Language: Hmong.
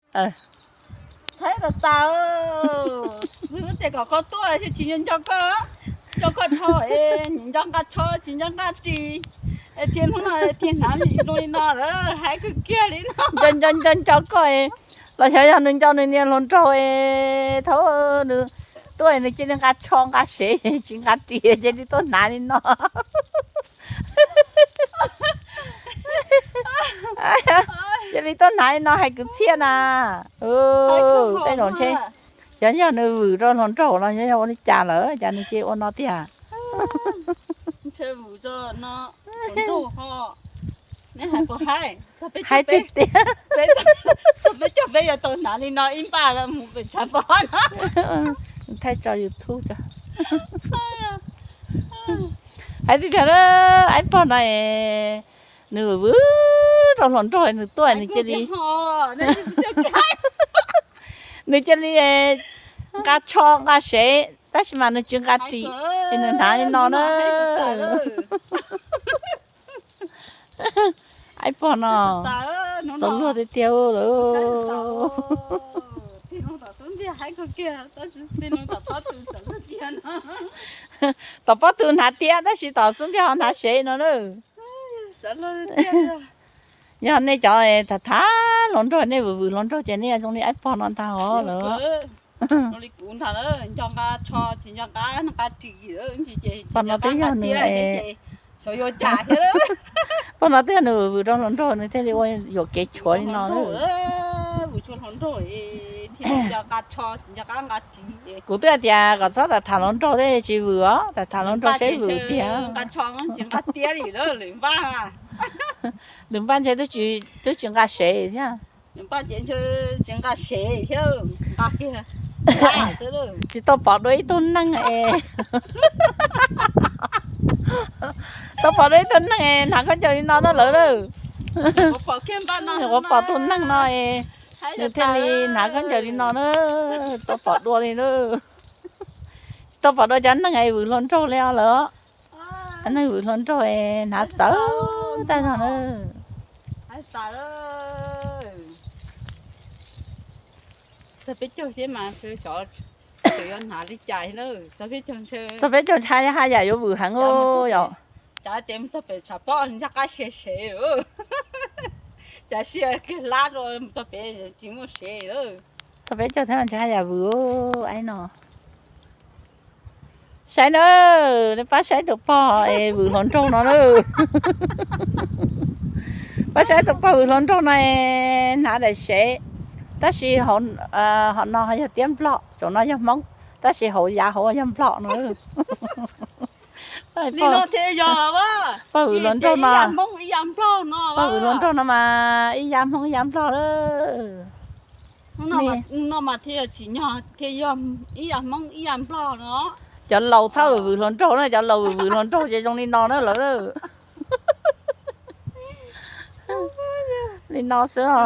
Thaib tas tas, wb tias kom koj tuaj tsis nco nco koj, nco koj rho es nco nqa tsho tsis nco nqa ris, es tias hnub no tias hnav zoo li no lawm, hais kawg kiag li no. Nco nco nco nco koj, los xyov yog nws nco nws niag hluas nraug es thaum nws tuaj nws cia li nqa tsho nqa sev tsis nqa ris cia li tuaj hnav li no. Cia li tuaj hnav li no hais kwv txhiaj na. Tej zaum ntshe xyov yog nws vwm rau hluas nraug los xyov yog ua li cas lawm cas nws cia li ua no tiag. Hais tiag tiag. Peb cog peb yuav tau hnav li no ib npaj mus pem tshav pob no. Thaij tso YouTube tso. Hais tiag tiag, aib pog no es nws vwm rau hluas nraug nws tuaj nws cia li, nws cia li nqa tsho nqa sev tab sis mas nws tsis nqa ris, es nws hnav li no na. Aib pog no txaus luag tiag tiag lawm. Tom pob tw hnav tiab tab sis tom xub ntiag ho hnav sev no na. Yog nej cov tham tham hluas nraug, nej vwm vwm hluas nraug ces nej zoo li aib pog no ntag os lawm. Pog no twb yog nws, pog no twb yog nws vwm rau hluas nraug nws thiaj li ua yuam kev tshuav li no na. Kuv twb hais tias kom txhob tham tham hluas nraug thiaj tsis vwm os, tham tham hluas nraug saib vwm tiag. Lwm npaj ntshe twb tsis nqa sev thiab. Tsis tau pom dua ib tug neeg es, tau pom dua ib tug neeg es hnav khaub ncaws li no na lawm. Nyuam qhuav pom tus neeg no es nws thiaj li hnav khaub ncaws li no na. Tau pom dua li na. Tsis tau pom dua cov neeg es vwm hluas nraug li os lawm. Cov neeg vwm hluas nraug es hnav txawv tag zog na. Txog peb caug ntshai haj yam yuav vwm heev os. Yog txog peb caug thiab mas ntshe haj yam vwm aib no. Saib na, nej pab saib tus pog es vwm hluas nraug no na. Pab saib tus pog vwm hluas nraug no es hnav daim sev, tab sis hauv no yog tiab Nplog, saum no yog Hmoob, tab sis hauv yav hauv yog Nplog no. Pog vwm hluas nraug no, pog vwm hluas nraug no mas ib yav Hmoob ib yav Nplog lawm. Cov laus txhob vwm vwm hluas nraug na, cov laus vwm vwm hluas nraug ces zoo li no na lawm. Li no xwb os.